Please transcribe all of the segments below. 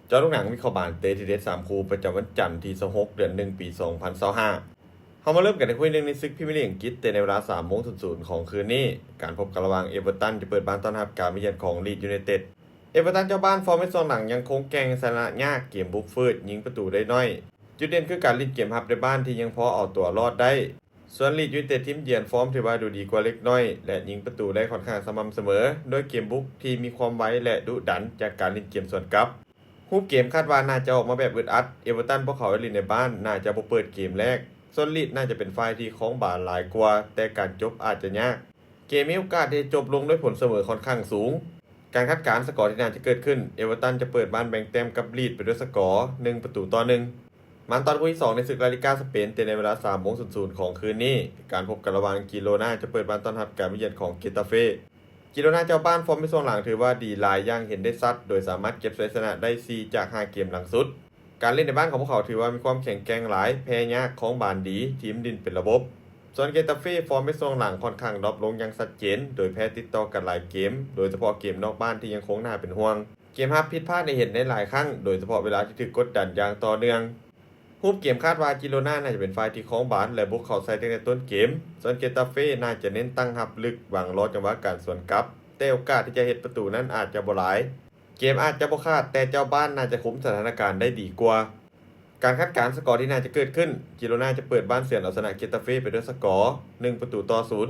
ເຈາະລູກໜັງວິເຄາະບານເຕະທີເດັດສາມຄູ່ ປະຈຳວັນຈັນທີຊາວຫົກ ເດືອນໜຶ່ງ ປີສອງພັນຊາວຫ້າ. ເຮົາມາເລີ່ມກັນໃນຄູ່ໜຶ່ງໃນສຶກພຣີເມຍລີກອັງກິດ ເຕະໃນເວລາສາມໂມງສູນສູນຂອງຄືນນີ້. ການພົບກັນລະຫວ່າງເອເວີຕັນຈະເປີດບ້ານຕ້ອນຮັບການມາຢ້ຽມຂອງລີດຢູໄນເຕັດ. ເອເວີຕັນເຈົ້າບ້ານຟອມໃນຊ່ວງຫຼັງຍັງຄົງແກ່ງຊະນະຍາກ, ເກມບຸກຝືດ, ຍິງປະຕູໄດ້ໜ້ອຍ. ຈຸດເດັ່ນຄືການຫຼິ້ນເກມຮັບໃນບ້ານທີ່ຍັງພໍເອົາຕົວລອດໄດ້. ສ່ວນລີດຢູໄນເຕັດທີມຢຽນຟອມຖືວ່າດູດີກວ່າເລັກນ້ອຍ ແລະ ຍິງປະຕູໄດ້ຂ້ອນຂ້າງສະໝ່ຳສະເໝີ ດ້ວຍເກມບຸກທີ່ມີຄວາມໄວ ແລະ ດຸດັນຈາກການຫຼິ້ນເກມສວນກັບ. ຮູບເກມຄາດວ່າໜ້າຈະອອກມາແບບອຶດອັດ, ເອເວີຕັນພວກເຂົາໄດ້ຫຼິ້ນໃນບ້ານໜ້າຈະບໍ່ເປີດເກມແລກ, ສ່ວນລີດໜ້າຈະເປັນຝ່າຍທີ່ຄອງບານຫຼາຍກວ່າ, ແຕ່ການຈົບອາດຈະຍາກ. ເກມມີໂອກາດທີ່ຈະຈົບລົງດ້ວຍຜົນສະເໝີຂ້ອນຂ້າງສູງ. ການຄາດການສະກໍທີ່ໜ້າຈະເກີດຂຶ້ນ, ເອເວີຕັນຈະເປີດບ້ານແບ່ງແຕ້ມກັບລີດໄປດ້ວຍສະກໍ ໜຶ່ງປະຕູຕໍ່ໜຶ່ງ. ມາຕອນຄູ່ທີສອງໃນສຶກລາລີກາສະເປນ ເຕະໃນເວລາສາມໂມງສູນສູນຂອງຄືນນີ້. ການພົບກັນລະຫວ່າງຈີໂຣນາຈະເປີດບ້ານຕ້ອນຮັບການມາຢ້ຽມຂອງເກຕາເຟ. ຈີໂຣນາເຈົ້າບ້ານຟອມໃນຊ່ວງຫຼັງຖືວ່າດີຫຼາຍຢ່າງເຫັນໄດ້ຊັດ, ໂດຍສາມາດເກັບໄຊຊະນະໄດ້ສີ່ຈາກຫ້າເກມຫຼັງສຸດ. ການຫຼິ້ນໃນບ້ານຂອງພວກເຂົາຖືວ່າມີຄວາມແຂງແກ່ງຫຼາຍ, ແພ້ຍາກ, ຄອງບານດີ, ທີມຫຼິ້ນເປັນລະບົບ. ສ່ວນເກຕາເຟຟອມໃນຊ່ວງຫຼັງຂ້ອນຂ້າງດຣອບລົງຢ່າງຊັດເຈນ, ໂດຍແພ້ຕິດຕໍ່ກັນຫຼາຍເກມ, ໂດຍສະເພາະເກມນອກບ້ານທີ່ຍັງຄົງໜ້າເປັນຫ່ວງ. ເກມຮັບຜິດພາດໃຫ້ເຫັນໃນຫຼາຍຄັ້ງ, ໂດຍສະເພາະເວລາທີ່ຖືກກົດດັນຢ່າງຕໍ່ເນື່ອງ. ຮູບເກມຄາດວ່າຈີໂຣນາໜ້າຈະເປັນຝ່າຍທີ່ຄອງບານ ແລະ ບຸກເຂົ້າໃສ່ຕັ້ງແຕ່ຕົ້ນເກມ, ສ່ວນເກຕາເຟໜ້າຈະເນັ້ນຕັ້ງຮັບເລິກ ຫວັງລໍຈັງຫວະການສວນກັບ, ແຕ່ໂອກາດທີ່ຈະເຮັດປະຕູນັ້ນອາດຈະບໍ່ຫຼາຍ. ເກມອາດຈະບໍ່ຂາດ, ແຕ່ເຈົ້າບ້ານໜ້າຈະຄຸມສະຖານະການໄດ້ດີກວ່າ. ການຄາດການສະກໍທີ່ໜ້າຈະເກີດຂຶ້ນ, ຈີໂຣນາຈະເປີດບ້ານເຊືອນເອົາຊະນະເກຕາເຟໄປດ້ວຍສະກໍ ໜຶ່ງປະຕູຕໍ່ສູນ.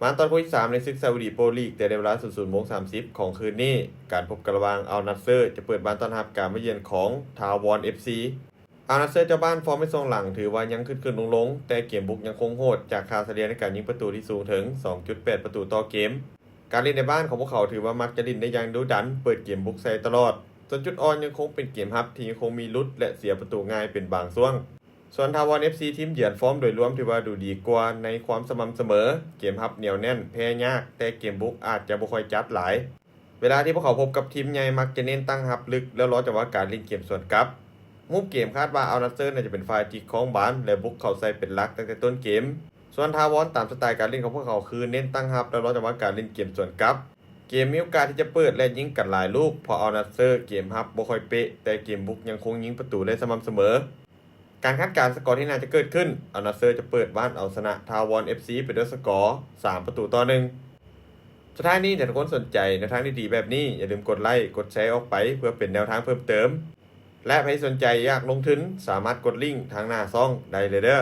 ມາຕອນຄູ່ທີສາມໃນສຶກຊາອຸດີໂປຣລີກ ແຕ່ໃນເວລາສູນໂມງສາມສິບຂອງຄືນນີ້. ການພົບກັນລະຫວ່າງອັລນາເຊີຈະເປີດບ້ານຕ້ອນຮັບການມາຢ້ຽມຂອງທາວອນເອັຟຊີ. ອັລນາເຊີເຈົ້າບ້ານຟອມໃນຊ່ວງຫຼັງຖືວ່າຍັງຂຶ້ນໆລົງໆ, ແຕ່ເກມບຸກຍັງຄົງໂຫດ ຈາກຄ່າສະເລ່ຍໃນການຍິງປະຕູທີ່ສູງເຖິງສອງຈຸດແປດປະຕູຕໍ່ເກມ. ການຫຼິ້ນໃນບ້ານຂອງພວກເຂົາຖືວ່າມັກຈະຫຼິ້ນໄດ້ຢ່າງດຸດັນ, ເປີດເກມບຸກໃສ່ຕະຫຼອດ, ສ່ວນຈຸດອ່ອນຍັງຄົງເປັນເກມຮັບທີ່ຍັງຄົງມີຫຼຸດ ແລະ ເສຍປະຕູງ່າຍເປັນບາງຊ່ວງ. ສ່ວນທາວອນເອັຟຊີທີມຢຽນຟອມໂດຍລວມຖືວ່າດູດີກວ່າໃນຄວາມສະໝ່ຳສະເໝີ, ເກມຮັບໜຽວແໜ້ນ, ແພ້ຍາກ, ແຕ່ເກມບຸກອາດຈະບໍ່ຄ່ອຍຈັດຫຼາຍ. ເວລາທີ່ພວກເຂົາພົບກັບທີມໃຫຍ່ມັກຈະເນັ້ນຕັ້ງຮັບເລິກ ແລ້ວລໍຈັງຫວະການຫຼິ້ນເກມສວນກັບ. ຮູບເກມຄາດວ່າອັລນາເຊີໜ້າຈະເປັນຝ່າຍທີ່ຄອງບານ ແລະ ບຸກເຂົ້າໃສ່ເປັນຫຼັກຕັ້ງແຕ່ຕົ້ນເກມ. ສ່ວນທາວອນຕາມສະໄຕການຫຼິ້ນຂອງພວກເຂົາຄືເນັ້ນຕັ້ງຮັບ ແລ້ວລໍຈັງຫວະການຫຼິ້ນເກມສວນກັບ. ເກມມີໂອກາດທີ່ຈະເປີດ ແລະ ຍິງກັນຫຼາຍລູກ, ເພາະອັລນາເຊີເກມຮັບບໍ່ຄ່ອຍເປະ, ແຕ່ເກມບຸກຍັງຄົງຍິງປະຕູໄດ້ສະໝ່ຳສະເໝີ. ການຄາດການສະກໍທີ່ໜ້າຈະເກີດຂຶ້ນ, ອັລນາເຊີຈະເປີດບ້ານເອົາຊະນະທາວອນເອັຟຊີໄປດ້ວຍສະກໍ ສາມປະຕູຕໍ່ໜຶ່ງ. ສຸດທ້າຍນີ້ ຖ້າທຸກຄົນສົນໃຈແນວທາງດີໆແບບນີ້, ຢ່າລືມກົດໄລ, ກົດແຊອອກໄປ ເພື່ອເປັນແນວທາງເພີ່ມເຕີມ. ແລະ ໃຜສົນໃຈຢາກລົງທຶນ, ສາມາດກົດລິ້ງທາງໜ້າຊ່ອງໄດ້ເລີຍເດີ້.